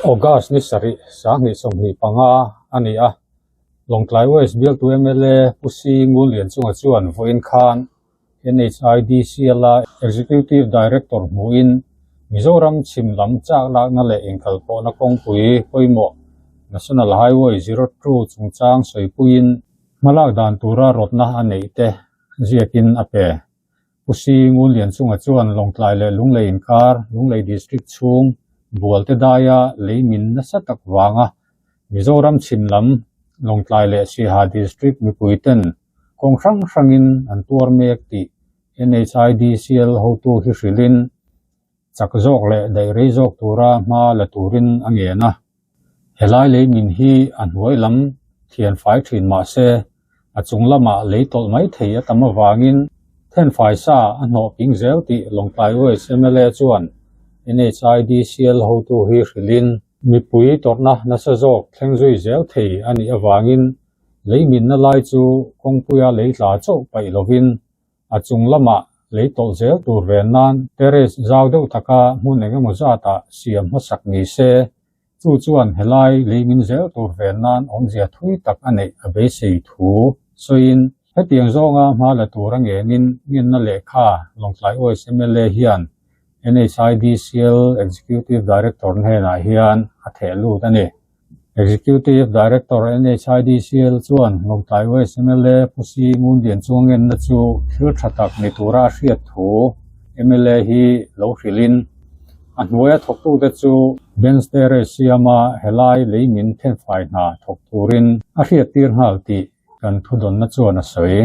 August ni sarih 2025 a ni a, Lawngtlai West bialtu mla Pu Si Ngunlianchunga chuan vawiin khan NHIDCL-a Executive Director hmuhin Mizoram chhim lam chak lakna leh inkalpawhna kawngpui pawimawh National Highway 02 chungchang sawipuiin hmalak dan tura rawtna a neih te ziakin a pe. Pu Si Ngunlianchunga chuan Lawngtlai leh Lunglei inkar, Lunglei District chhung Bualte daia lei min nasa tak vanga Mizoram chhim lam Lawngtlai leh Siaha District mipuiten kawng hrang hrangin an tuar mek tih NHIDCL hotu hi hrilhin chak zawk leh daih rei zawk tura hma la turin a ngen a. Helai lei min hi a hnuai lam thian fai thin mah se, a chung lamah lei tawlh mai thei a tam avangin thenfai sa a hnawh ping zel tih Lawngtlai West mla chuan NHIDCL hotu hi hrilhin mipui tawrhna nasa zawk thleng zui zel thei a nih avangin lei minna lai chu kawngpuia lei tla chauh paih lovin A chung lamah lei tawlh zel tur ven nan terrace zau deuh taka hmun eng emaw zatah siam hmasak ni se, chu chuan helai lei min zel tur ven nan awmzia thui tak a neih a beisei thu sawiin hetiang zawnga hma la tur a ngenin ngenna lehkha Lawngtlai West mla hian NHIDCL Executive Director hnenah hian a theh lut a ni. Executive Director NHIDCL chuan Lawngtlai West mla Pu Si Ngunlian Chuangenna chu thil tha tak ni tura a hriat thu mla hi lo hrilhin a hnuaia thawktute chu Bench Terrace siama helai lei min thenfai hna thawk turin a hriattir nghal tih kan thudawnna chuan a sawi.